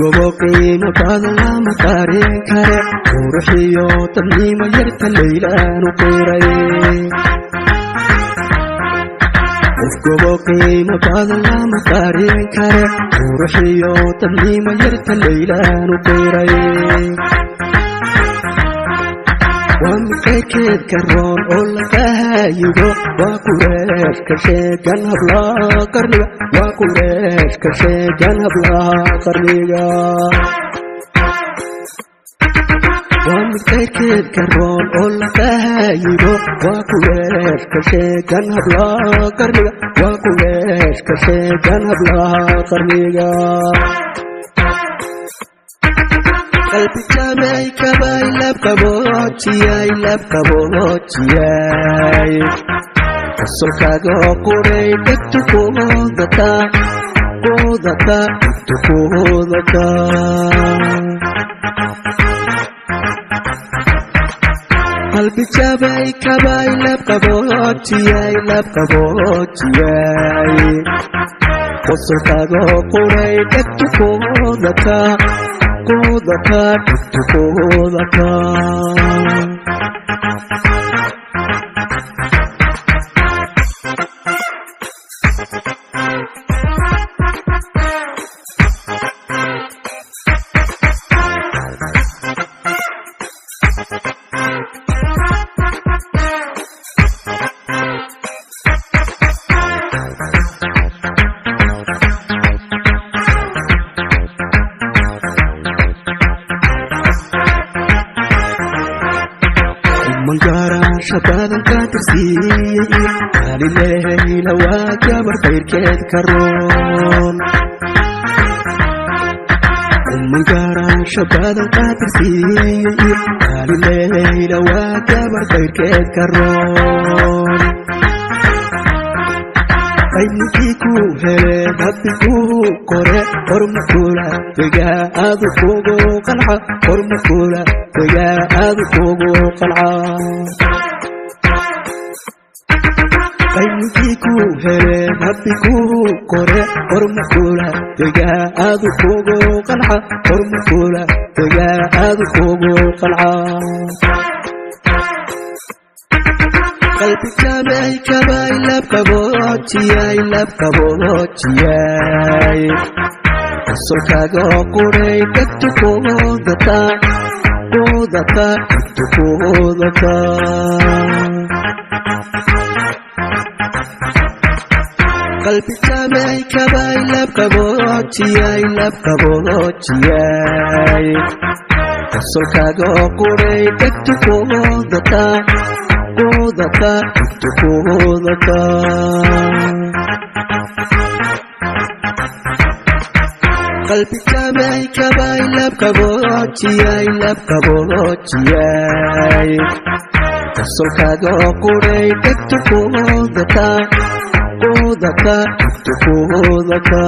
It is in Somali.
Gobo qiimo badan lama qarin kare, quruxiyo dadnimo yarta Laylaanu qiray. Qof gobo qiimo badan lama qarin kare, quruxiyo dadnimo yarta Laylaanu qiray. Waa mid qayrkeed ka roon oo laga hayigo, waa Qureesh ka sheegan hablaha qarniga, waa Qureesh ka sheegan hablaha qarniga. Waa mid qayrkeed ka roon oo laga hayigo, waa Qureesh ka sheegan hablaha qarniga, waa Qureesh ka sheegan hablaha qarniga. Qalbi jabay kabay labqaboojiyay, labqaboojiyay, qosolkaaga quray dhegtu quudata, quudata, dhegtu quudata. Qalbi jabay kabay labqaboojiyay, labqaboojiyay, qosolkaaga quray dhegtu quudata, quudata, dhegtu quudata. Mangaaraasha badan ka tirsiiyey, Galileyla waa gabar qayrkeed ka roon. Mangaaraasha badan ka tirsiiyey, Galileyla waa gabar qayrkeed ka roon. Qayninkii ku hele Rabbi kuu kore, hormakula degaa aadu kugu qanca, hormakula degaa aadu kugu qanca. Qayninkii ku hele Rabbi kuu kore, hormakula degaa aadu kugu qanca, hormakula degaa aadu kugu qanca. Qalbi jabay kabay labqaboojiyay, labqaboojiyay, qosolkaaga quray dhegtu quudata, quudata, dhegtu quudata. Qalbi jabay kabay labqaboojiyay, labqaboojiyay, qosolkaaga quray dhegtu quudata, quudata, dhegtu quudata. Qalbi jabay kabay labqaboojiyay, labqaboojiyay, qosolkaaga quray dhegtu quudata, quudata, dhegtu quudata.